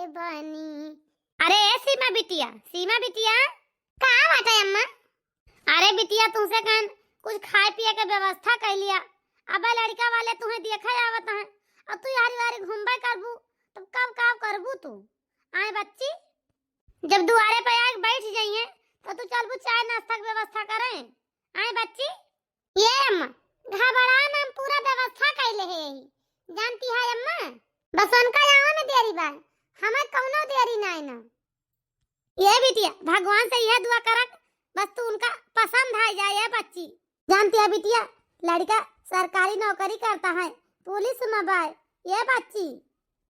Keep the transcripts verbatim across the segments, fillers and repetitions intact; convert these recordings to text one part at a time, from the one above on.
बानी। अरे ए सीमा बिटिया, सीमा बिटिया। का बाटे अम्मा? अरे बिटिया, तुमसे कहन कुछ खाए पिए के व्यवस्था कर लिया। अबे लड़का वाले तुम्हें देखे आवत हैं, और तू यारी वारी घूमबे करबू, तब कब का करबू तू? आए बच्ची, जब दुआरे पे आके बैठ जाइए तो तू चलबू चाय नाश्ता के व्यवस्था करें। आए बच्ची। ये अम्मा, घबरा ना, हम पूरा व्यवस्था कैले है यही। जानती है अम्मा, बस उनका आवे में देरी बा, हमें कौनो देरी नाई ना। ये बिटिया, भगवान से यह दुआ करक, बस तू उनका पसंद आ जाए ये बच्ची। जानती है बिटिया, लड़का सरकारी नौकरी करता है, पुलिस में बाय। ये बच्ची,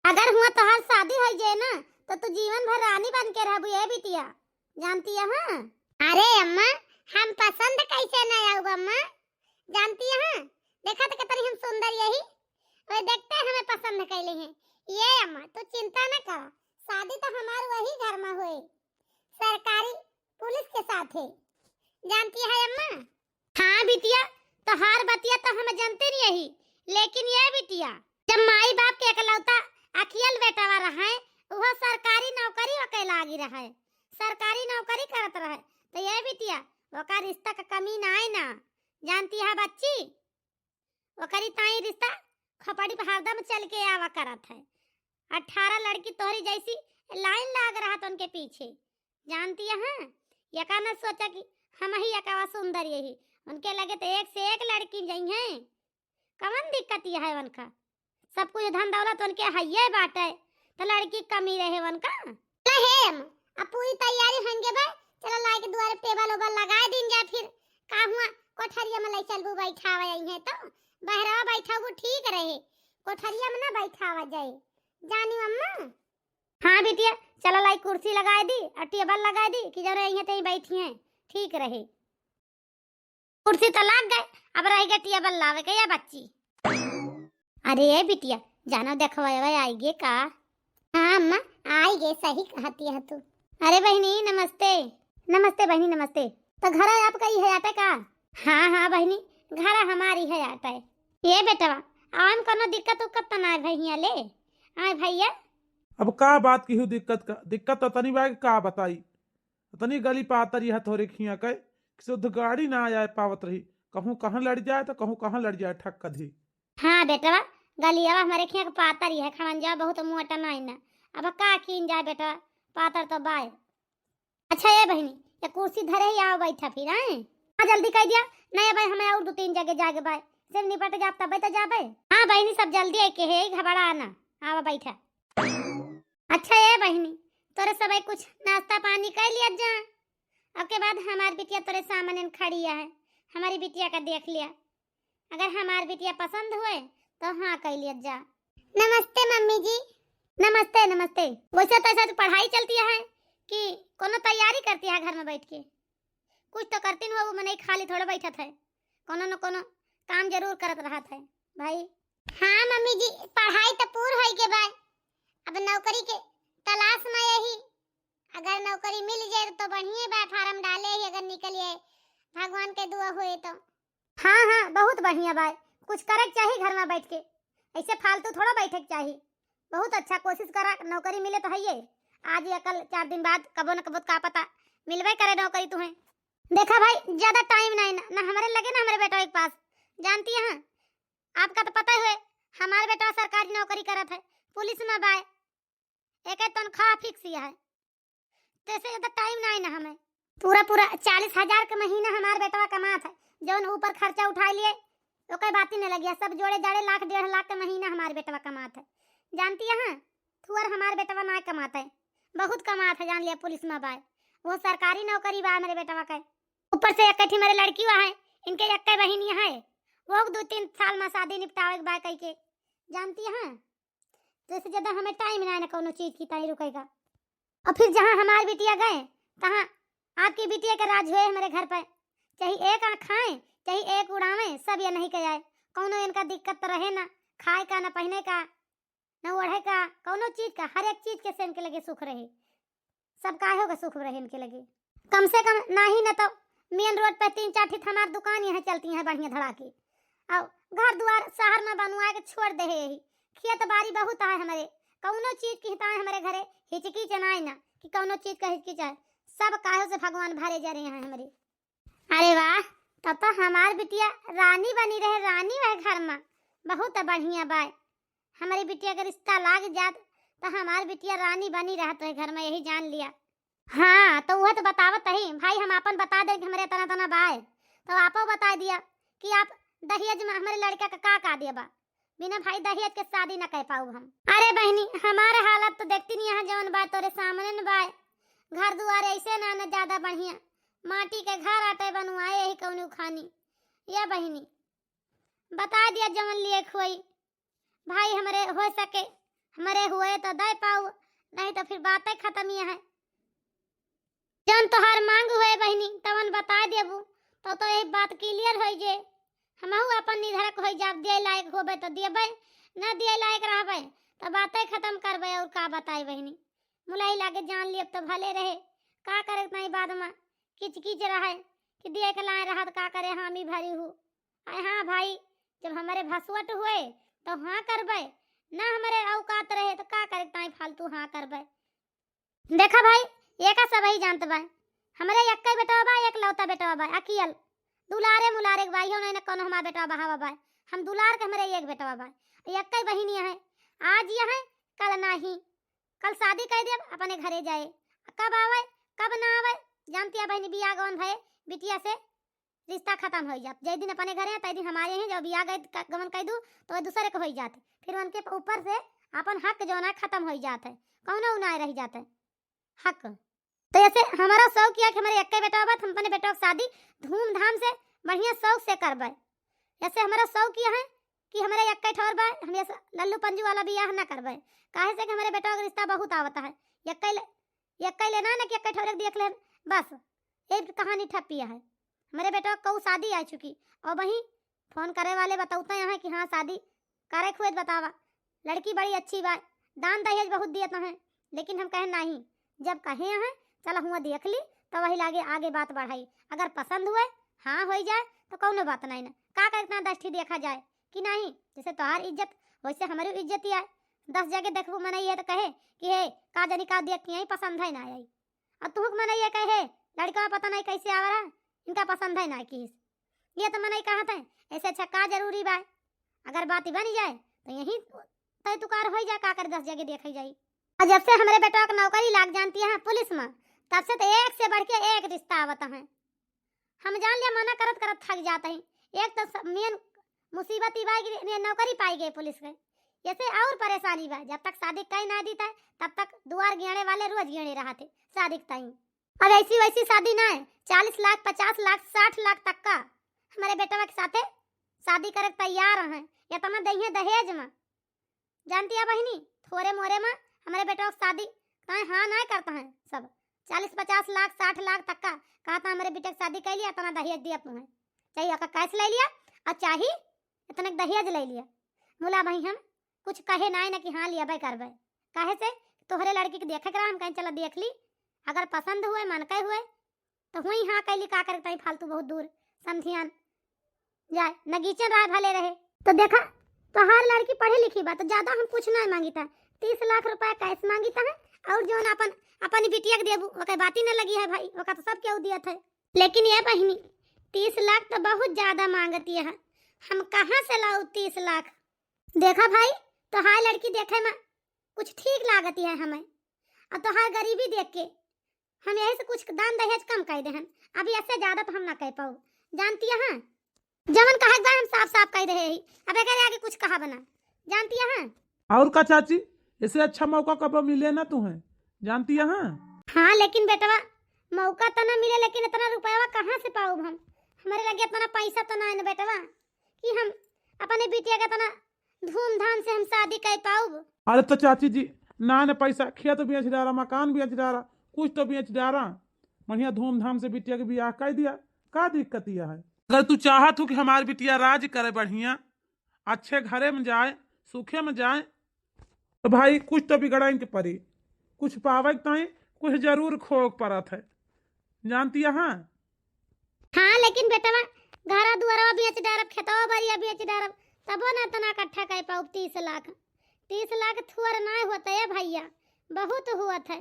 अगर हुआ तोहार शादी हो जाए ना, तो तू जीवन भर रानी बन के रहबू ये बिटिया। जानती है? हाँ। अरे अम्मा, हम पसंद कैसे ना आऊब अम्मा? जानती है? देखा तो कितनी हम सुंदर यही, वे देखते हमें पसंद कैले हैं। ये अम्मा, तू चिंता न करा, शादी तो हमार वही घर में होए, सरकारी पुलिस के साथ है। जानती है अम्मा? हाँ बिटिया, तोहार बतिया तो हम जानते नहीं यही, लेकिन ये बिटिया, जब माई बाप के एकलौता अखियल बेटवा रहे, वह सरकारी नौकरी ओके लागी रहे, सरकारी नौकरी करत रहे, तो ये बिटिया, ओका रिश्ता का कमी ना आए ना। जानती है बच्ची, ओकरी ताई रिश्ता खोपड़ी पे हरदम चल के आवा करत है। अठारह लड़की तोहरी जैसी लाइन लाग रहा था उनके पीछे। जानती है, यका न सोचा कि हम ही यकावा सुंदर यही, उनके लगे तो एक से एक लड़की जई हैं। कवन दिक्कत यह है उनका? सब कुछ धन दौलत उनके हइये बाटे, तो लड़की कमी रहे उनका? चला हेम, अब पूरी तैयारी होइगे बा, चला लाई के दुआरे टेबल ओबल लगाए दीन जा, फिर का हुआ, कोठरिया में ले चलबू बैठावा यही है तो, बहरवा बैठाबू ठीक रहे, कोठरिया में ना बैठावा जाए, जानी अम्मा? हाँ बिटिया, चला लाई कुर्सी लगाए दी और टेबल लगाए दी कि जौन यहीं ते बैठी हैं, ठीक रहे। कुर्सी तो लाग गए, अब रह गए टेबल लावे के या बच्ची। अरे ए बिटिया, जानो देखवावे आई गे का? हाँ अम्मा, आई गे, सही कहती है तू। अरे बहिनी नमस्ते। नमस्ते बहिनी नमस्ते। तो घर आपका ही है आटे का? हाँ हाँ बहिनी, घर हमारी है आटे। ये बेटवा, आवे में कोनो दिक्कत उक्कत तो ना है भैया ले? आए भैया। अब का बात की हूँ दिक्कत का? दिक्कत तो तनी बा कि का बताई, इतनी गली पातर यह थोरे खिया के कि शुद्ध गाड़ी ना आए पावत रही, कहूँ कहाँ लड़ जाए तो कहूँ कहाँ लड़ जाए ठक्क दी। हाँ बेटवा, गलियावा हमारे खिया के पातर यह, खड़न जाओ बहुत मोटा नहीं ना, अब का कीन जाए बेटवा, पातर तो बाय। अच्छा ए बहिनी, ये कुर्सी धरे ही आओ बैठा फिर, आए? हाँ जल्दी कह दिया, नहीं भाई हमें और दो तीन जगह जाके बाय, सिर्फ निपट जाब तबे तो जाबे। हाँ बहिनी सब जल्दी आए के है, घबरा ना, आओ बैठा। अच्छा ए बहिनी, तोरे सबे कुछ नाश्ता पानी कर लिया जा, ओके बाद हमार बिटिया तोरे सामने खड़ी है, हमारी बिटिया का देख लिया, अगर हमार बिटिया पसंद हुए तो हाँ कर लिया जा। नमस्ते मम्मी जी। नमस्ते नमस्ते। वैसे तो ऐसा तो पढ़ाई चलती है कि कोनो तैयारी करती है घर में बैठ के, कुछ तो करती न हो, वो मनई खाली थोड़ा बैठत है, कोनो न कोनो काम जरूर करत रहत है भाई। हाँ मम्मी जी, पढ़ाई तो पूर होई के बा, अब नौकरी के तलाश में यही, अगर नौकरी मिल जाए तो बढ़िया बा, फार्म डाले ही अगर निकल जाए, भगवान के दुआ हुए तो। हाँ हाँ, बहुत बढ़िया बा, कुछ करे के चाही घर में बैठ के, ऐसे फालतू थोड़ा बैठे के चाही। बहुत अच्छा, कोशिश करा, नौकरी मिले तो है ये, आज या कल चार दिन बाद कबो न कबो का पता मिलबे करे नौकरी तुम्हें। देखा भाई, ज्यादा टाइम नहीं ना, ना हमारे लगे ना हमारे बेटा के पास। जानती हैं, आपका तो पता ही है, हमारे बेटा सरकारी नौकरी करत है, पुलिस में बाय, एक तनख्वाह फिक्स है, तो ऐसे ज्यादा टाइम नहीं ना हमें। पूरा पूरा चालीस हजार के महीना हमार बेटवा कमात है, जौन ऊपर खर्चा उठा लिए, ओकर बात ही न लगिया, सब जोड़े जाड़े लाख डेढ़ लाख के महीना हमार बेटवा कमात है। जानती हैं, थुअर हमार बेटवा ना कमात है, बहुत कमात है, जान लिया पुलिस में बाय, वो सरकारी नौकरी बा मेरे बेटवा के। ऊपर से एक ठी मेरे लड़की हुआ है, इनके एक बहिनी है, वो दो तीन साल में शादी निपटावे के बा कह के। जानती हैं, तो इससे ज्यादा हमें टाइम ना है ना कोनो चीज की ताई रुकेगा। और फिर जहाँ हमार बिटिया गए, तहाँ आपकी बिटिया के राज हुए हमारे घर पर, चाहे एक आँख खाएं, चाहे एक उड़ावें, सब ये नहीं कह आए, कोनो इनका दिक्कत तो रहे ना, खाए का ना पहने का, ना ओढ़े का, कोनो चीज का, हर एक चीज के से इनके लगे सुख रहे। सब काहे का सुख रहे इनके लगे। कम से कम नाही न तो मेन रोड पे तीन चार ठे हमार दुकान यहाँ चलती हैं बढ़िया धड़ा के। और घर दुआर शहर में बनवा के छोड़ दे है यही। खेत बाड़ी बहुत है हमारे, कौनो चीज की हिताए हमरे घरे हिचकिचाए ना, कि कौनो चीज का हिचकिचाए। सब काहे से भगवान भरे जा रहे हैं हमरे। अरे वाह, तब तो हमार बिटिया रानी बनी रहे, रानी वह घर में। बहुत बढ़िया बाय। हमरी बिटिया के रिश्ता लाग जात तो हमार बिटिया रानी बनी रहत रहे घर में, यही जान लिया। हाँ, तो वह तो बतावत ही भाई, हम आपन बता दे कि हमरे तना तना बाय, तो आपो बता दिया कि आप दहेज में हमरे लड़का का का का देबा। बिना भाई दहेज के शादी न कर पाऊ हम। अरे बहिनी, हमारे हालत तो देखती नहीं, यहाँ जौन बाय तोरे सामने न बाय। घर दुआर ऐसे ना न ज्यादा बढ़िया, माटी के घर आटे बनवाए यही कौनी उखानी। ये बहिनी, बता दिया जौन लिए खोई। भाई हमरे हो सके, हमरे हुए तो दे पाऊ, नहीं तो फिर बातें खत्म ही है। जौन तोहार मांग हुए बहिनी, तवन बता देबू, तो, तो यही बात clear होई जे। हमहू अपन निधरक होई जाब, दिए लायक होबे तो देबे, न दिए लायक रहबे तो बातें खत्म करबे। और का बताई बहिनी, मुलाई लागे जान लियब तो भले रहे, का करे नहीं बाद में किच किच रहे कि दिए के लाए रहत का करे हामी भरी हूँ। आए हाँ भाई, जब हमरे भसवट हुए तो हाँ करबे, ना हमरे औकात रहे तो का करे ताई फालतू हाँ करबे। देखा भाई, एका सब ही जानत बा, हमरे एक्कै बेटवा बा, एकलौता बेटवा बा, अकियल। दुलारे मुलारे के बा, इहो नहीं ना कौनो हमार बेटवा बहावा बा। हम दुलार के हमरे एक बेटवा बा, एक्कै बहिनिया है। आज यह है, कल नाही, कल शादी कर देब, अपने घरे जाए। कब आवे, कब ना आवे, जानती है बहिनी, बियाह गवन भये, बिटिया से रिश्ता खत्म हो जात। जय दिन अपने घरे हैं, तय दिन हमारे हैं, जब बियाह गए क-, गमन कह दू, तो वह दूसरे के हो जात। फिर उनके ऊपर से अपन हक जौन है खत्म हो जात है, कौनो उ ना रह जात है हक। तो ऐसे हमारा शौक किया कि हमारे एक्के बेटा बा, हम अपने बेटा की शादी धूमधाम से बढ़िया शौक से करबे। ऐसे हमारा शौक यह है कि हमारे एक्के ठौर बा, हम ऐसे लल्लू पंजू वाला बियाह ना करबे। काहे से कि हमारे बेटा का रिश्ता बहुत आवता है, एक्के ले, एक्के लेना है ना कि एक्के ठौर के देख लेन, बस ये कहानी ठप्पी है। हमरे बेटवा कऊ शादी आ चुकी, और वहीं फोन करे वाले बतौते हैं कि हाँ शादी करे खुए बतावा, लड़की बड़ी अच्छी बा, दान दहेज बहुत दियत हैं, लेकिन हम कहे नहीं, जब कहे हैं चला हुआ देख ली तो वही लागे आगे बात बढ़ाई। अगर पसंद हुए, हाँ हो जाए तो कौनो बात नहीं ना, का कर इतना दस ठी देखा जाए कि नहीं, जैसे तोहार इज्जत वैसे हमारी इज्जत ही आए। दस जगह देखबू मनई है तो कहे कि हे का जनी का देख के आई पसंद है ना आई। और तुहक मनई ये कहे, लड़का पता नहीं कैसे आवा रहा, इनका पसंद है ना किस। ये तो मनई कहत है, ऐसे अच्छा का जरूरी बा? अगर बात बन जाए तो यही तय तुकार हो जाए, का कर दस जगह देखे जाई। और जब से हमरे बेटवा के नौकरी लाग जानती है पुलिस में, तब से तो एक से बढ़ के एक रिश्ता आवत है। हम जान लिया मना करत करत थक जात ही। एक तो स-, मेन मुसीबत ई बा कि ने नौकरी पाई गई पुलिस के, ऐसे और परेशानी बा। जब तक शादी कई ना दी तय, तब तक दुआर गेड़े वाले रोज गेड़े रहते शादी के ताई। अब ऐसी वैसी शादी ना है, चालीस लाख, पचास लाख, साठ लाख तक का हमारे बेटवा के साथे शादी करे के तैयार हैं, इतना दहिए दहेज में। जानती है बहिनी, थोरे मोरे में हमारे बेटवा के शादी ताई हाँ ना करता है सब। चालीस पचास लाख, साठ लाख तक का कहता हमारे बेटे के शादी कर लिया, इतना दहेज दिया तुम्हें, चाहे ओका कैश ले लिया और चाहे इतने के दहेज ले लिया। मुला भाई हम कुछ कहे ना ना कि हाँ लिया भाई करबे, काहे से तोहरे लड़की के देखे के रहा, हम कहीं चला देख ली, अगर पसंद हुए, मन के हुए तो हुई हाँ कैली, का करे ताई फालतू बहुत दूर समधियान जाए, नगीचन रहे भले रहे। तो देखा, तोहार लड़की पढ़ी लिखी बा, तो ज्यादा हम कुछ ना मांगी था, तीस लाख रुपया कैश मांगी था, और जौन अपन, अपन बिटिया के देबू, ओकर बात ही न लगी है भाई, ओकर तो सब केहू दिया था। लेकिन ये बहिनी, तीस लाख तो बहुत ज्यादा मांगती है, हम कहाँ से लाऊ तीस लाख? देखा भाई, तोहार लड़की देखे में कुछ ठीक लागती है हमें, और तोहार गरीबी देख के हम यही से कुछ दान दहेज कम कर दे हन, अभी ऐसे ज्यादा तो हम ना कह पाऊ। जानती है, जवन कहत बा हम साफ साफ कह दे ही, अब एकरे आगे कुछ कहा बना। जानती है। और का चाची, ऐसे अच्छा मौका कब मिले ना तुम्हें, जानती है। हाँ, लेकिन बेटवा, मौका तो ना मिले, लेकिन इतना रुपया कहाँ से पाऊ हम? हमारे लगे इतना पैसा तो ना है ना बेटवा कि हम अपने बिटिया के इतना धूमधाम से हम शादी कर पाऊब। अरे तो चाची जी, ना न पैसा, खेत बेच डारा, मकान बेच डारा, कुछ तो बेच डारा, बढ़िया धूमधाम से बिटिया के बियाह कर दिया, का दिक्कत यह है? अगर तू चाहत हो कि हमार बिटिया राज करे बढ़िया, अच्छे घरे में जाए, सुखे में जाए, तो भाई कुछ तो बिगड़ाइन के पड़ी, कुछ पावे के ताई कुछ जरूर खोए के पड़त है, जानती है। हाँ, लेकिन बेटवा, घरा दुआरवा बेच डारब, खेतवा बरिया बेच डारब, तबो ना इतना इकट्ठा कर पाउब तीस लाख। तीस लाख थोर नाय होत है भैया, बहुत होत है।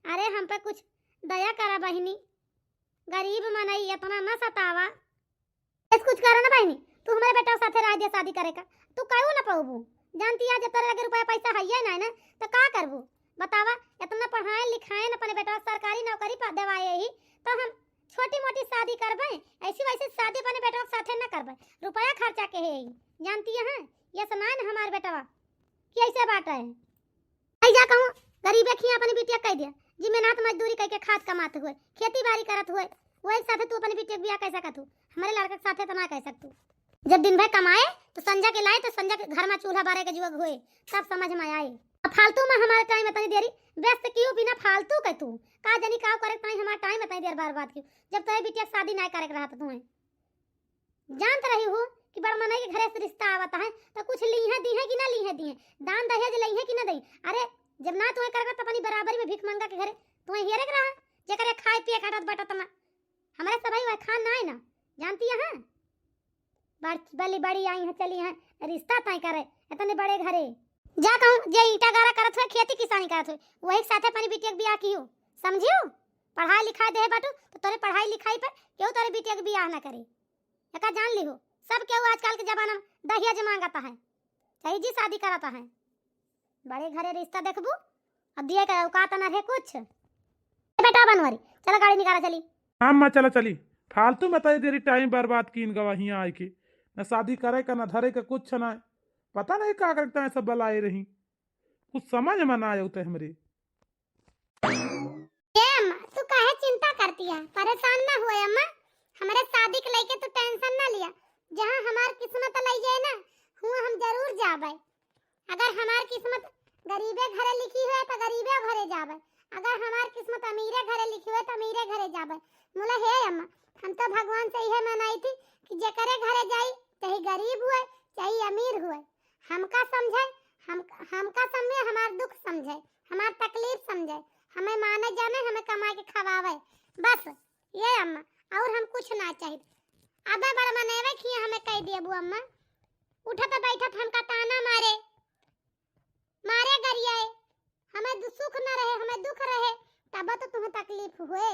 अरे हम पे कुछ दया करा बहिनी, गरीब मनई इतना न सतावा। ऐस कुछ करा ना बहिनी, तू हमरे बेटा के साथे राय दे शादी करे का, तू काहे न पाउबू? जानती है जब तोरे लगे रुपया पैसा हइये ना, ना तो का करबू? बतावा, इतना पढ़ाए लिखाए न अपने बेटा सरकारी नौकरी पा देवाए ही, तो हम छोटी मोटी शादी करबे, ऐसी वैसी शादी अपने बेटा के साथे न करबे। रुपया खर्चा के है ही, जानती है, ये समान हमार बेटवा कि ऐसे बात है। ऐ जा कहूँ, गरीबे खिया अपनी बिटिया कह दिया, जी मेहनत मजदूरी कह के खात कमात हुए, खेती बाड़ी करत हुए, वही साथे तू अपनी बिटिया के बियाह कैसा कर तू? हमारे लड़का के साथे तो ना कह सकतू। जब दिन भर कमाए तो संझा के लाए तो संझा के घर में चूल्हा बारे के जुग हुए, तब समझ में आए। अब फालतू में हमारे टाइम इतनी देरी व्यस्त कियो बिना फालतू के तू का जानी का करे ताई हमारा टाइम इतनी देर बर्बाद कियो, जब तोरे बिटिया के शादी ना करे के रहत तुम्हें। जानत रही हो कि बड़ मनई के घरे से रिश्ता आवत है, तो कुछ लीहे दीहे कि ना लीहे दीहे, दान दहेज लइहे कि ना दई। अरे, जब ना तुम्हें करबे तो अपनी बराबरी में भीख मंगा के घरे तुम्हें हेरे के रहा, जेकरे खाए पिए काटत बटत ना। हमारे सभई वह खान ना है ना, जानती है? बड़-, बली बड़ी आई है, चली है, रिश्ता तय करे, इतने बड़े घरे। जा कहूँ, जे ईंटा गारा करत हुए, खेती किसानी करत हुए, वही के साथे अपनी बिटिया के बियाह कियो, समझियो? पढ़ाई लिखाई दे बाटू, तो तोरे पढ़ाई लिखाई पे केहू तोरे बिटिया के बियाह ना करे। एका जान लिहो, सब केहू आजकल के जमाना में दहेज मांगत है, चाहे जी शादी करत है। बड़े घरे रिश्ता देखबू, अब दिए के औकात ना रहे कुछ। ए बेटा बनवारी, चला गाड़ी निकाला चली। हाँ अम्मा, चला चली। फालतू में तई देरी टाइम बर्बाद कीन गवा हियाँ आए के। न शादी करे का, न धरे का, कुछ ना। पता नहीं का करता है सब बलाए रही। कुछ समझ में ना आयो ते हमरे। ए अम्मा, तू काहे चिंता करती है? परेशान ना हुए अम्मा, हमरे शादी के लेके तू टेंशन ना लिया। जहाँ हमार किस्मत लई जाए ना, हुआ हम जरूर जाबे। अगर हमार किस्मत गरीबे घरे लिखी हुए तो गरीबे घरे जाबे, अगर हमार किस्मत अमीरे घरे लिखी हुए तो अमीरे घरे जाबे। मुला हे अम्मा, हम तो भगवान से यह मनाई थी कि जेकरे घरे जाई, चाहे गरीब हुए चाहे अमीर हुए, हमका समझे, हम, हमका समझे, हमार दुख समझे, हमार तकलीफ समझे, हमें माने जाने, हमें कमाए के खवावे, बस ये अम्मा, और हम कुछ ना चाहिए। अब बड़ मनेवे खिया हमें कह दिए बु अम्मा, उठत बैठत हमका ताना मारे, मारे गरियाए, हमें दु-, सुख न रहे, हमें दुख रहे, तब तो तुम्हें तकलीफ हुए।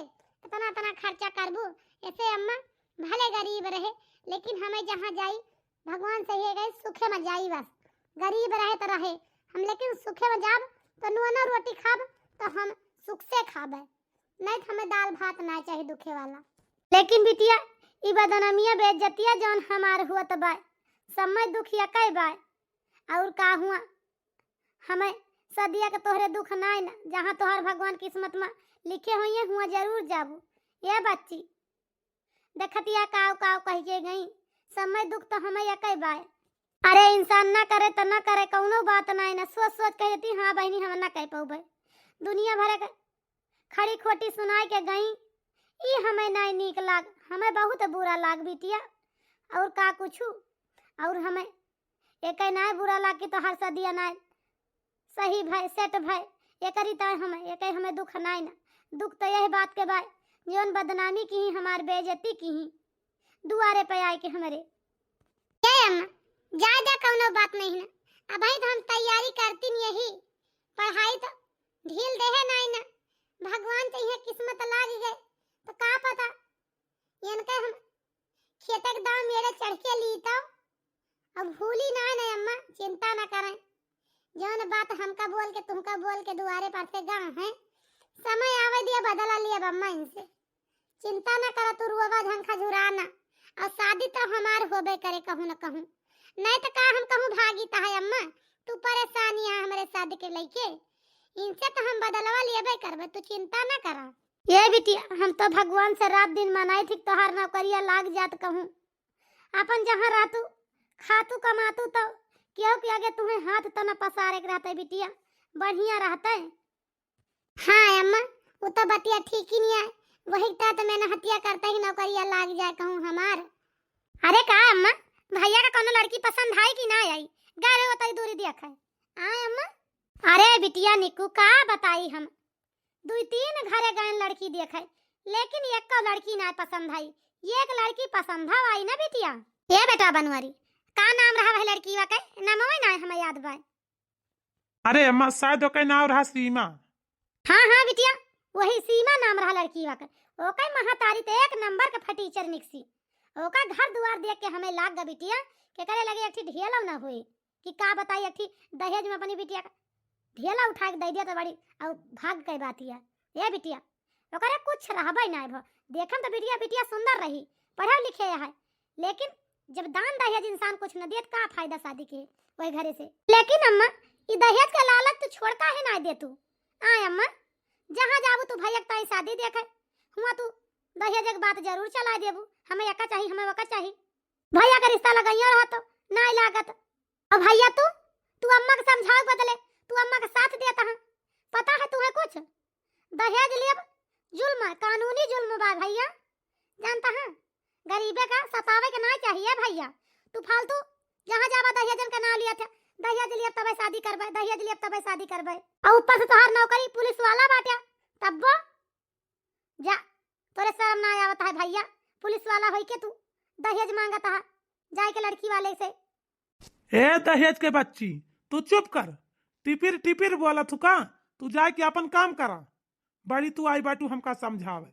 इतना इतना खर्चा करबू, ऐसे अम्मा भले गरीब रहे, लेकिन हमें जहाँ जाई, भगवान से ये गए, सुखे में जाई बस। गरीब रहे तो रहे हम, लेकिन सुखे में जाब तो नुआ ना रोटी खाब, तो हम सुख से खाबे, नहीं तो हमें दाल भात ना चाहिए दुखे वाला। लेकिन बिटिया, ई बदनामिया बेइज्जतिया जौन हमार हुआ तो बाय, समय दुख या कई बाय, और का हुआ? हमें सदिया के तोहरे दुख नाय ना, जहाँ तोहर भगवान किस्मत में लिखे होइए, हुआ जरूर जाबू। ए बच्ची, देखतिया काव काव कह के गई, समय दुख तो हमें यकै बाय। अरे इंसान ना करे तो ना करे, कौनो बात नाय ना, सोच सोच कह देती, हाँ बहिनी, हम ना कह पौबे। दुनिया भरे के खड़ी खोटी सुनाए के गई, ई हमें नाय नीक लाग, हमें बहुत बुरा लाग बिटिया। और का कुछू, और हमें एकै नाय बुरा लाग कि तोहार सदिया नाय सही भय, सेट भय, एकरी ताय हमें, एकै हमें दुख नाय ना। दुख तो यह बात के बाय, जौन बदनामी किहीं, हमार बेइज्जती किहीं, दुआरे पे आए के हमरे। ए अम्मा, जा जा, कौनो बात नहीं ना। अबही तो हम तैयारी करतीन यही, पढ़ाई तो ढील देहे नाय ना। भगवान चाहिए किस्मत लाग गए, तो का पता, इनके हम खेते के दाम मेरे चढ़ के ली तो। अब भूली ना ने अम्मा, चिंता ना करें। जौन बात हमका बोल के, तुमका बोल के दुआरे पर से गा है, समय आवे दिया, बदला लिया अम्मा इनसे। चिंता ना करा, तू रोवा झंखा झुराना, और शादी तो हमार होबे करे कहूँ न कहूँ, नहीं तो का हम कहूँ भागी ता है अम्मा, तू परेशानी है हमरे शादी के लइके, इनसे तो हम बदलवा लेबे करबे, तू चिंता ना करा। ये बिटिया, हम तो भगवान से रात दिन मनाई थी तोहार नौकरिया लाग जात कहूँ, अपन जहाँ रहतू, खातू कमातू तो केहू के आगे तुम्हें हाथ तो न पसारे के रहते बिटिया, बढ़िया रहते। हाँ अम्मा, वो तो बतिया ठीक ही नहीं आए, वही तात मेहनतिया करते ही नौकरिया लाग जाए कहूँ हमार। अरे का अम्मा, भैया का कौनो लड़की पसंद आई कि ना आई? गए रहे होतई दूरी देखे। आए अम्मा? अरे बिटिया निक्कू, का बताई हम, दुई तीन घरे गए लड़की देखे, लेकिन एको लड़की ना पसंद आई। एक लड़की पसंद आई ना बिटिया। ए बेटा बनवारी, का नाम रहा वह लड़की वा के? नामवे ना हमें याद बा। अरे अम्मा, शायद ओके नाव रहा सीमा। हाँ हाँ बिटिया, वही सीमा नाम रहा लड़की वाकर। ओके महतारी त एक नंबर के फटीचर निकसी। ओका घर दुआर देख के हमें लाग गा बिटिया, के करे लगे एक ठी ढेला ना होए कि का बताई, एक ठी दहेज में अपनी बिटिया का ढेला उठा के दे दिया तो बड़ी और भाग के बात है। ए बिटिया, ओकरे कुछ रहबे ना भो। देखम तो बिटिया, बिटिया सुंदर रही, पढ़े लिखे है, लेकिन जब दान दहेज इंसान कुछ न दिए तो का फायदा शादी के वही घरे से। लेकिन अम्मा, ई दहेज के लालच तू छोड़ काहे ना दे तू? आय अम्मा, जहाँ जाबू तू भैया के ताई शादी देखे, हुआ तू दहेज के बात जरूर चला देबू, हमें एका चाही, हमें ओका चाही। भैया का रिश्ता लगइयो रहा तो ना लागत। अब भैया तू, तू अम्मा के समझावे के बदले तू अम्मा के साथ देता है। पता है तुम्हें कुछ? दहेज लेब जुल्म है, कानूनी जुल्म बा भैया, जानता है? गरीबे का सतावे के ना चाहिए भैया। तू फालतू जहाँ जावा दहेजन का नाम लिया था, दहेज लेब तबे शादी करबे, दहेज लेब तबे शादी करबे। और ऊपर से तोहार नौकरी पुलिस वाला बाटे, तब्बो जा, तोरे शर्म ना आवत है भैया? पुलिस वाला होई के तू दहेज मांगत है जाए के लड़की वाले से। ए दहेज के बच्ची, तू चुप कर, टिपिर टिपिर बोलत हु का? तू जाए के अपन काम करा। बड़ी तू आई बाटू हमका समझावे,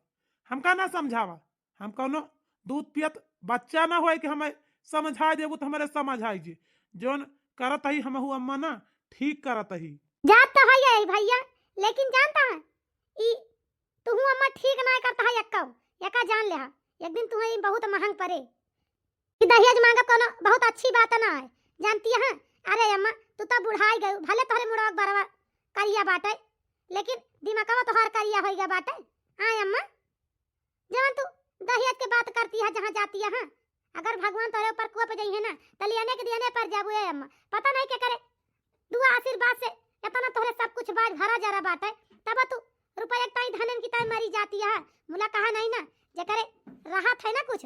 हमका ना समझावा। हम कौनो दूध पियत बच्चा ना होए कि हमें समझा देबू तो हमारे समझ आई जी। जौन करत ही हमहू अम्मा ना ठीक करत ही। जात तो है ये भैया, लेकिन जानता है ई तुहू अम्मा ठीक ना करता है यक्का, यका जान ले हा, एक दिन तुहे ई बहुत महंग पड़े। ई दहेज मांगब कोनो बहुत अच्छी बात ना है, जानती है? अरे अम्मा, तू तो बुढ़ाई गयू, भले तोहरे मुड़वा के बरवा करिया बाटे, लेकिन दिमागवा तोहार करिया होई गया बाटे। आय अम्मा, जवन तू दहेज के बात करती है, जहाँ जाती है, हाँ, अगर भगवान तोरे ऊपर कोप जाई है ना, तो लियाने के दियाने पर जाबू ए अम्मा। पता नहीं के करे दुआ आशीर्वाद से इतना तोहरे सब कुछ बाज भरा जरा बाटे, तब तू रुपया ताई धनन की ताई मरी जाती है। मुला कहा नहीं ना, जेकरे रहत है ना कुछ,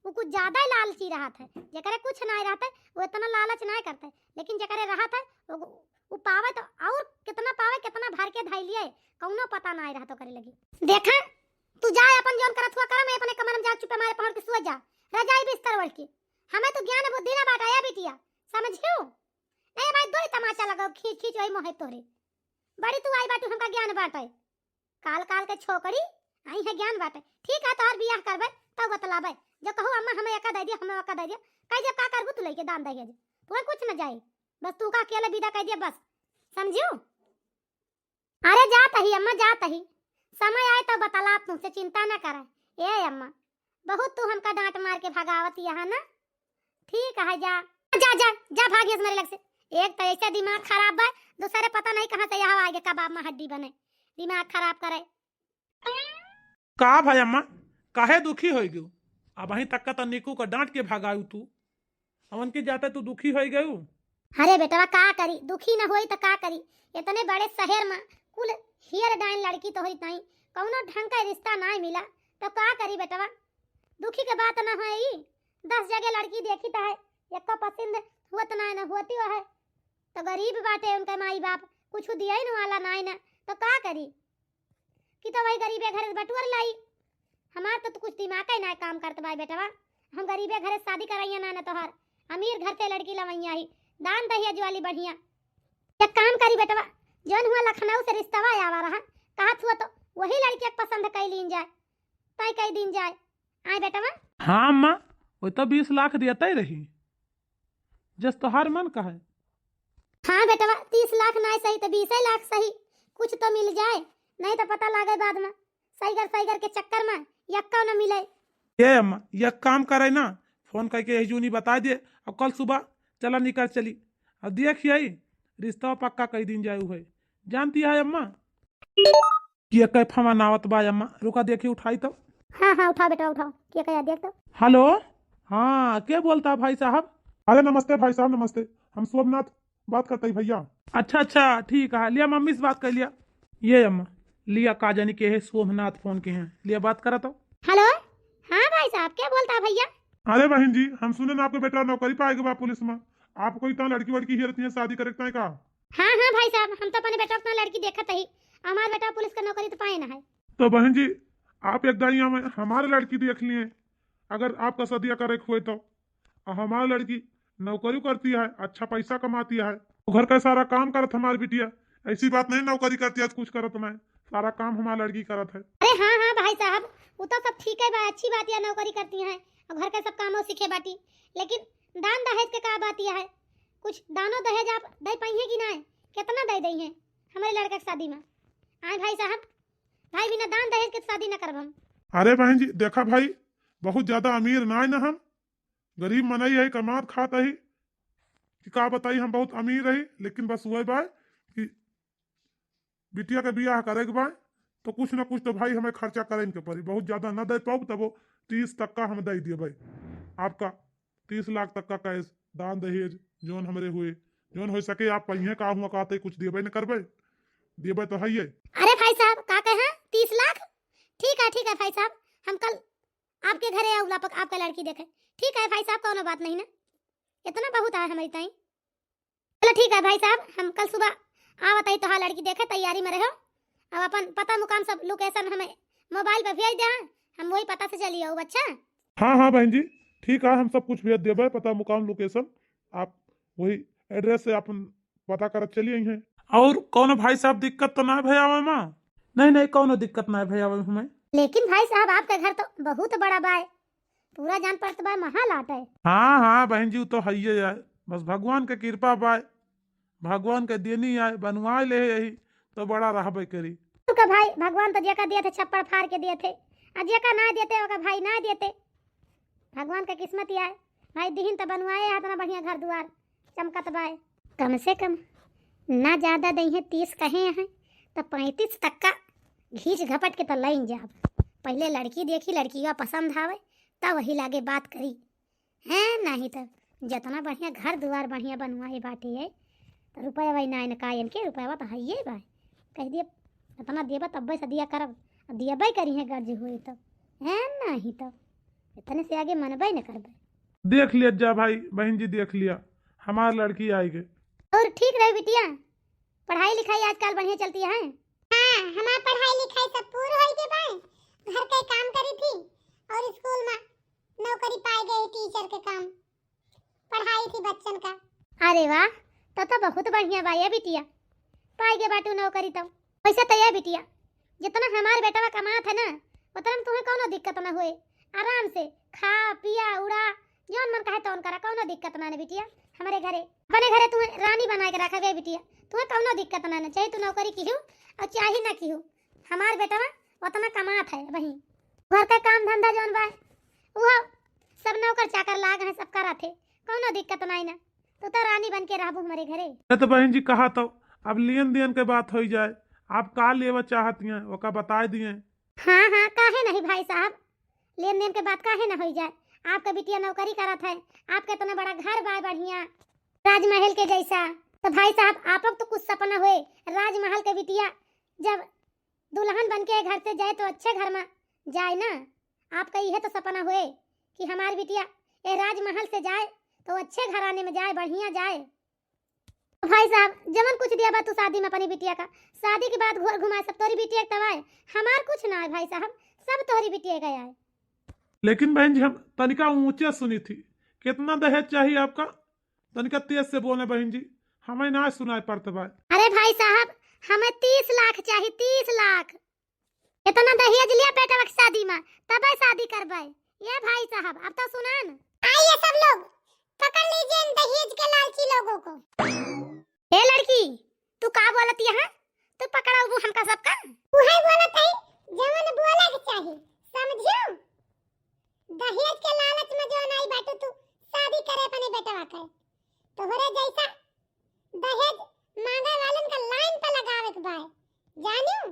वो कुछ ज्यादा ही लालची रहत है। जेकरे कुछ नहीं रहत है, वो इतना लालच नहीं करते, लेकिन जेकरे रहत है, वो, वो पावे तो और कितना पावे, कितना भर के धाई लिए, कौनो पता नहीं रहत ओकरे लगी। देखा, तू जाए अपन जौन करत हुआ करा, मैं अपने कमर में जा चुपे मारे पहुँच के सुअ जा, रजाई बिस्तर ओढ़ के। हमें तो ज्ञान बुद्धि ना बाटा ए बिटिया, समझियो? नहीं भाई, दो ही तमाचा लगाओ, खींच खींच वही मोहे तोरे। बड़ी तू आई बाटू हमका ज्ञान बाटे। काल काल के छोकरी आई है ज्ञान बाटे। ठीक है, तोहर बियाह करबे तब बतलाबे। जो कहू अम्मा हमें एका दे दिया, हमें ओका दे दिया, कह दिया का करबू तू लेके दान दहेज? तुम्हें कुछ न जाए, बस तू का अकेले विदा कह दिया बस, समझियो? अरे जात ही अम्मा, जात ही, समय आए तो बतलाब तुमसे, चिंता न करे। ए अम्मा, बहुत तू हमका डांट मार के भगावत यहाँ ना। ठीक है, जा जा जा जा, भाग यहाँ से मेरे लग से। एक तो ऐसा दिमाग खराब बा, दूसरे पता नहीं कहाँ से यहाँ आगे कबाब में हड्डी बने, दिमाग खराब करे। का भाई अम्मा, काहे दुखी हो गयो? अब वहीं तक का तो निकू का डांट के भगायू तू, अवन के जाते तू दुखी हो गयू। अरे बेटवा, का करी, दुखी न होई तो का करी? इतने बड़े शहर में कुल हीर डाइन लड़की तो होई नहीं, कौनो ढंग का रिश्ता ना मिला, तो का करी बेटवा? दुखी के बात न होई, दस जगह लड़की देखी तो है, एक पसंद हुआ तो ना, न होती है, तो गरीब बाटे उनका माई बाप, कुछ दिए न वाला ना, न तो का करी? कि तो वही गरीबे घरे से बटुअर लाई। हमार तो, तो कुछ दिमाग ही ना काम करत बा बेटवा। हम गरीबे घरे शादी करैया ना, ना तोहार अमीर घर से लड़की लवैया ही, दान दहेज वाली बढ़िया। एक काम करी बेटवा, जौन हुआ लखनऊ से रिश्तवा आवा रहा, कहत हुआ तो वही लड़की के पसंद कई लीन जाए, तय कई दीन जाए। आए बेटवा। हाँ अम्मा, वो तो बीस लाख देते ही रही, जस तोहार मन कहे। हाँ बेटवा, तीस लाख नाय सही तो बीसे लाख सही, कुछ तो मिल जाए, नहीं तो पता लागे बाद में। सैगर सैगर के चक्कर में यक्का न मिले। ए अम्मा, एक काम करे ना, फोन करके यही जूनी बताइ दे, और कल सुबह चला निकल चली, और देख यही रिश्ता पक्का कई दिन जाए हुए। जानती है अम्मा कि एक फोन आवत बा अम्मा, रुका देखी उठाई तो। हाँ हाँ, उठाओ बेटा उठाओ, के कहा देख तो। हेलो, हाँ, के बोलता भाई साहब? अरे नमस्ते भाई साहब, नमस्ते, हम सोमनाथ बात करता ही भैया। अच्छा अच्छा, ठीक है, लिया मम्मी से बात कर लिया। ये अम्मा, लिया का जानी के है, सोमनाथ फोन के हैं, लिया बात करा तो। हेलो, हाँ भाई साहब, के बोलता भैया? अरे बहन जी, हम सुने ना आपके बेटा नौकरी पाएगा बा पुलिस में, आपको इतना लड़की वड़की हेरती है शादी करे का? हाँ हाँ भाई साहब, हम तो अपने बेटा उतना लड़की देखत ही, हमार बेटा पुलिस का नौकरी तो पाए ना है। तो बहन जी, आप एक दाई हमें हमारे लड़की देख लिए, अगर आपका सदिया करे हुए तो। और हमारी लड़की नौकरी करती है, अच्छा पैसा कमाती है, घर का सारा काम करत हमार बिटिया, ऐसी बात नहीं नौकरी करती, आज कुछ करत नहीं, सारा काम हमार लड़की करत है। अरे हाँ, हाँ भाई साहब, वो तो सब ठीक है बा, अच्छी बात है, नौकरी करती हैं और घर का सब कामो सीखे बाटी, लेकिन दान दहेज के का बात यह है? कुछ दानो दहेज आप दे पाई हैं कि ना? कितना दे दई हैं हमारे लड़का के शादी में? आए भाई साहब, भाई बिना दान दहेज के शादी न करब हम। अरे बहन जी, देखा भाई, बहुत ज्यादा अमीर ना है ना हम, गरीब मनई है, कमात खात है कि का बताई, हम बहुत अमीर है, लेकिन बस वही बा कि बिटिया के बियाह करे के बा, तो कुछ ना कुछ तो भाई हमें खर्चा करे के पड़ी। बहुत ज्यादा ना दे पाउब, तब तीस तक का हम दे दिए भाई, आपका तीस लाख तक का कैश, दान दहेज, जौन हमरे हुए, जौन हो सके आप पहिए का हुआ कहते कुछ देबे न करबे, देबे तो है ये। अरे भाई साहब, का कहे हैं? तीस लाख? ठीक है, ठीक है भाई साहब, हम कल आपके घरे आउला पक-, आपका लड़की देखे। ठीक है भाई साहब, कौनो बात नहीं ना, इतना बहुत है हमारी ताई। चलो ठीक है भाई साहब, हम कल सुबह आवत आई तोहार लड़की देखे, तैयारी में रहो। अब अपन पता मुकाम सब लोकेशन हमें मोबाइल पे भेज दे, हम वही पता से चली आउब। अच्छा? हाँ हाँ बहन जी, ठीक है, हम सब कुछ भेज देबे, पता मुकाम लोकेशन, आप वही एड्रेस से अपन पता करत चली आई हैं। और कौनो भाई साहब दिक्कत तो ना भय आवे माँ? नहीं नहीं, कौनो दिक्कत ना भय आवे हमें। लेकिन भाई साहब, आपका घर तो बहुत बड़ा बाय, पूरा जान पड़त बाय, महा लाट है। हाँ हाँ बहन जी, वो तो हइये है, बस भगवान के कृपा बाय, भगवान के देनी आय, बनवाए ले यही तो बड़ा रहबे करी। का भाई, भगवान तो जेका दिए थे छप्पड़ फाड़ के दिए थे, आ जेका ना देते ओका भाई ना देते। भगवान के किस्मत ही आय, भाई दिहिन तो बनवाए है इतना बढ़िया घर दुआर चमकत बाय। कम से कम ना ज्यादा दइहें, तीस कहे हैं तो पैंतीस तक का घींच घपट के तो लइन जाब। पहले लड़की देखी, लड़किया पसंद आवे तब वही लागे बात करी। हैं, नहीं तो जितना बढ़िया घर दुआर बढ़िया बनवाए बाटे है, तो रुपया वही ना इनका इनके रुपया तो हइये बा। कह दिए इतना देबा तब्बे से दिया करब, अब दियबे करी है गर्ज हुए तो, हैं, नहीं तो इतने से आगे मनबे न करबे। देख लिया जा भाई, बहन जी देख लिया, हमार लड़की आई गए। और ठीक रहे बिटिया, पढ़ाई लिखाई आजकल बढ़िया चलती है? हाँ, हमार पढ़ाई लिखाई सब पूर होई के बा, घर के काम करी थी और स्कूल में नौकरी पाए गए टीचर के काम, पढ़ाई थी बच्चन का। अरे वाह, तो तो बहुत बढ़िया बा ये बिटिया, पाए गए बाटू नौकरी तो। वैसे तो ये बिटिया, जितना हमार बेटवा कमात है ना, उतना में तुम्हें कौनो दिक्कत ना होए, आराम से खा पिया उड़ा, जौन मन कहे तौन करा, कौनो दिक्कत ना ने बिटिया। हमारे घरे, अपने घरे तुम्हें रानी बनाए के रखा गया बिटिया, तुम्हें कौनो दिक्कत ना ने, चाहे तू नौकरी की हो और चाहे ना की हो, हमार बेटवा उतना कमात है वही। घर का काम धंधा जौन बा, वह सब नौकर चाकर लाग हैं, सब करत है, कौनो दिक्कत ना ना। तू तो रानी बन के रहबू हमारे घरे। अरे तो बहन जी, कहा तो अब लेन देन के बात होई जाए, आप का लेवा चाहती हैं, ओका बताए दिए। हाँ हाँ, काहे नहीं भाई साहब, लेन देन के बात काहे ना होई जाए। आपका बिटिया नौकरी करत है, आपके इतना बड़ा घर बा बढ़िया, राजमहल के जैसा। तो भाई साहब, आप तो कुछ सपना होए राजमहल के बिटिया जब दुल्हन बन के घर से जाए तो अच्छे घर में जाए ना। आपका यह तो सपना होए कि हमार बिटिया ए राजमहल से जाए तो अच्छे घराने में जाए, बढ़िया जाए। भाई साहब, जवन कुछ दिया बा तू शादी में अपनी बिटिया का, शादी के बाद घर घुमाए सब तोरी बिटिया के तवाए, हमार कुछ ना है भाई साहब, सब तोरी बिटिया का है। लेकिन बहन जी, हम तनिका ऊंचे सुनी थी, कितना दहेज चाहिए आपका? तनिका तेज से बोले बहन जी, हमें ना सुनाई पड़त बा। अरे भाई साहब, हमें तीस लाख चाहिए, तीस लाख। इतना दहेज लिया बेटवा के शादी में, तबे शादी करबे। ये भाई साहब, अब तो सुना न। आइए सब लोग, पकड़ लीजिए इन दहेज के लालची लोगों को। ए लड़की, तू का बोलत यहाँ? तू पकड़ाऊ हमका सबका? उहे बोलत है, जवन बोले के चाही, समझियो? दहेज के लालच में जवन आई बाटू तू शादी करे अपने बेटवा के। तोहरे जैसा दहेज मांगे वालन का लाइन पे लगावे के बाय। जानियो,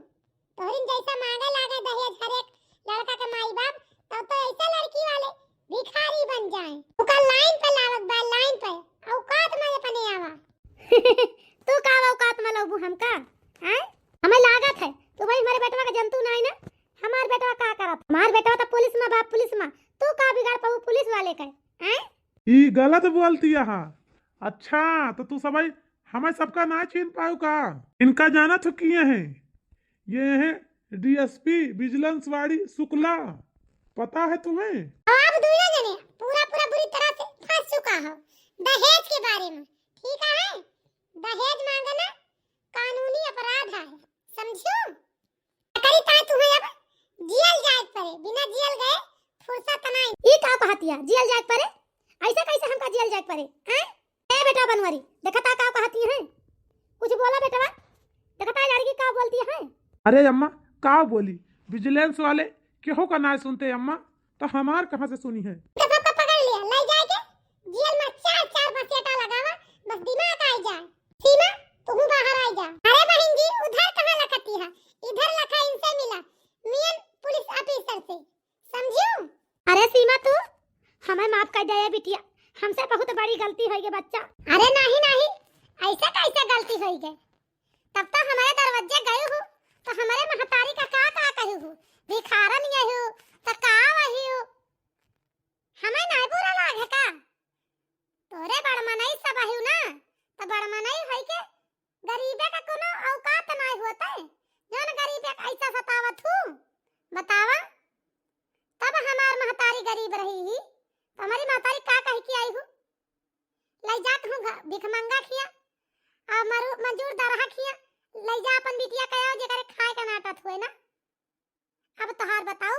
तोहरिन जैसा मांगे लागे दहेज हर एक लड़का के माई बाप, तब तो ऐसा लड़की वाले भिखारी बन जाए। ओका लाइन पे लावे के बाय, लाइन पे। औकात में अपने आवा। तू का औकात में लौबू हमका? हैं? हमें लागत है, तू भाई हमारे बेटवा का जंतु ना है ना? हमार बेटवा का करत? हमार बेटवा तो पुलिस में बा, पुलिस में। तू का बिगाड़ पाऊ पुलिस वाले का? हैं? ई गलत बोलती यहाँ। अच्छा, तो तू सब भाई हमें सबका ना छीन पाऊ का? इनका जाना तो किए हैं, ये हैं डीएसपी विजिलेंस वाली शुक्ला, पता है तुम्हें? अब आप दोनों जने पूरा पूरा बुरी तरह से फंस चुका हो दहेज के बारे में, ठीक है? दहेज मांगना कानूनी अपराध है, समझियो? एकरी ताई तुम्हें अब जियल जाए पड़े, बिना जियल गए फुर्सत नाई। ई का कहतिया, जियल जाए पड़े? ऐसे कैसे हमका जियल जाए पड़े, हैं? ए बेटा बनवारी, देखता का कहती है? कुछ बोला बेटवा, देखता लड़की का बोलती है? अरे अम्मा, का बोली? विजिलेंस वाले केहू का ना सुनते अम्मा, तो हमार कहाँ से सुनी है? तो सबका पकड़ लिया, ले जाए के जेल में चार चार बसेटा लगावा, बस दिमाग आई जाए। सीमा, तू बाहर आई जा। अरे बहन जी, उधर कहाँ लखती है, इधर लखा, इनसे मिला, मेन पुलिस ऑफिसर से, समझियो? अरे सीमा, तू हमें माफ कर दे बिटिया, हमसे बहुत बड़ी गलती होई गई बच्चा। अरे नहीं नहीं, ऐसे कैसे गलती होई गई? तब तो हमारे दरवाजे गए हो, तो हमारे महतारी का का का कही हो, भिखारन ये हो, तो का वही हो, हमें नहीं बुरा लागे का? तोरे बड़ मनई सब अहिउ ना, तो बड़ मनई होई के गरीबे का कोनो औकात नाई होते, जौन गरीबे का ऐसा सतावत हूँ, बतावा? तब हमार महतारी गरीब रही ही, तो हमारी महतारी का कह के आई हूँ? लई जात हूँ घ-, भिखमंगा खिया, और मरू-, मजूर दरहा खिया, लई जा अपन बिटिया के, आओ जेकरे खाए का नाटत हुए ना। अब तोहार बताऊ,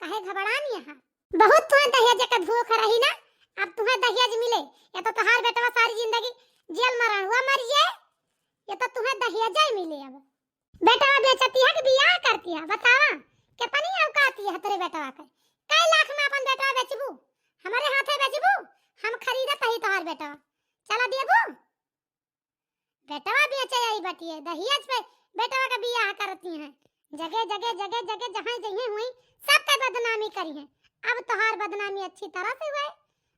काहे घबरान यहाँ? बहुत तुहें दहेज के भूख रही ना, अब तुहें दहेज मिले, या तो तोहार बेटवा सारी जिंदगी जेल में रहनुआ मर जाए, या तो तुहें दहेज ही मिले। अब बेटवा बेचती है कि बियाह करती है, बतावा, कितनी औकात है तेरे बेटवा के? कई लाख में अपन बेटवा बेचबू, हमारे हाथे बेचबू, हम खरीदत ही तोहार बेटवा, चला देबू? बेटवा बेचे आई बटिए, दहेज पे बेटवा का बियाह करती हैं। जगे, जगे, जगे, जगे जहाँ जइहें हुई, सबके बदनामी करी हैं। अब तोहार बदनामी अच्छी तरह से हुए।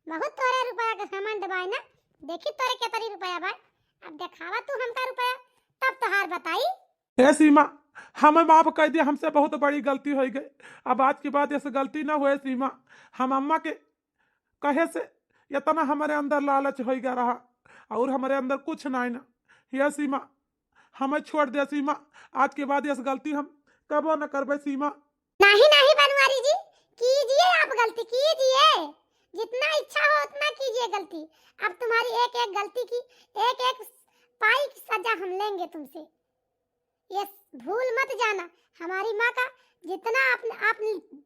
बहुत तोरे रुपया के घमंड बाय ना, देखी तोरे केतरी रुपया बाय। अब देखावा तू हमका रुपया, तब तोहार बताई। ए सीमा, हमें माफ कर दिया, हमसे बहुत बड़ी गलती हो गई। अब आज के बाद ऐसे गलती ना हुए सीमा। हम अम्मा के कहे से इतना हमारे अंदर लालच हो गया रहा और हमारे अंदर कुछ नहीं ना। हे सीमा, हमें छोड़ दे सीमा, आज के बाद ऐसी गलती हम कबो न करबे सीमा। नहीं, नहीं बनवारी जी, कीजिए आप गलती, कीजिए, जितना इच्छा हो उतना कीजिए गलती। अब तुम्हारी एक एक गलती की एक एक पाई की सजा हम लेंगे तुमसे। ये भूल मत जाना, हमारी माँ का जितना आप, आप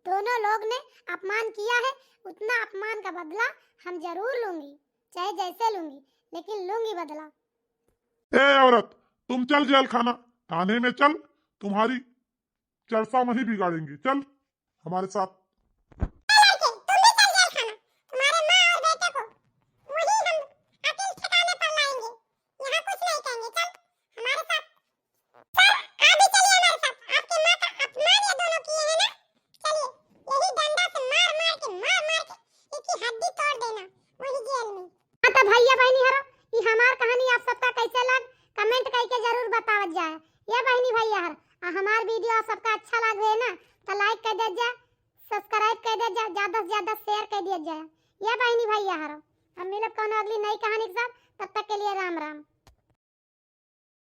दोनों लोग ने अपमान किया है, उतना अपमान का बदला हम जरूर लूंगी, चाहे जैसे लूंगी, लेकिन लूंगी बदला। ए औरत, तुम चल जेल खाना, थाने में चल, तुम्हारी चर्चा वहीं बिगाड़ेंगे। चल हमारे साथ। ए लड़के, तुम भी चल जेल खाना, तुम्हारे माँ और बेटे को वहीं हम अकिल ठिकाने पर लाएंगे, यहाँ कुछ नहीं कहेंगे। चल हमारे साथ। सर, आप भी चलिए हमारे साथ। आपके माँ का अपमान ये दोनों किए हैं ना, चलिए यही डंडा से मार मार के, मार मार के इसकी हड्डी तोड़ देना वही जेल में। हाँ तो भैया बहनी हरो, ई हमार कहानी आप सबका कैसे लग, कमेंट करके जरूर बतावत जाए। ये बहनी भैया हर, आ हमार वीडियो आप सबका अच्छा लाग है ना, तो लाइक कर दे जा, सब्सक्राइब कर दे जा, ज्यादा से ज्यादा शेयर कर दिया जाए। ये बहनी भैया हरो, हम मिलब कौनो अगली नई कहानी के साथ, तब तक के लिए राम राम।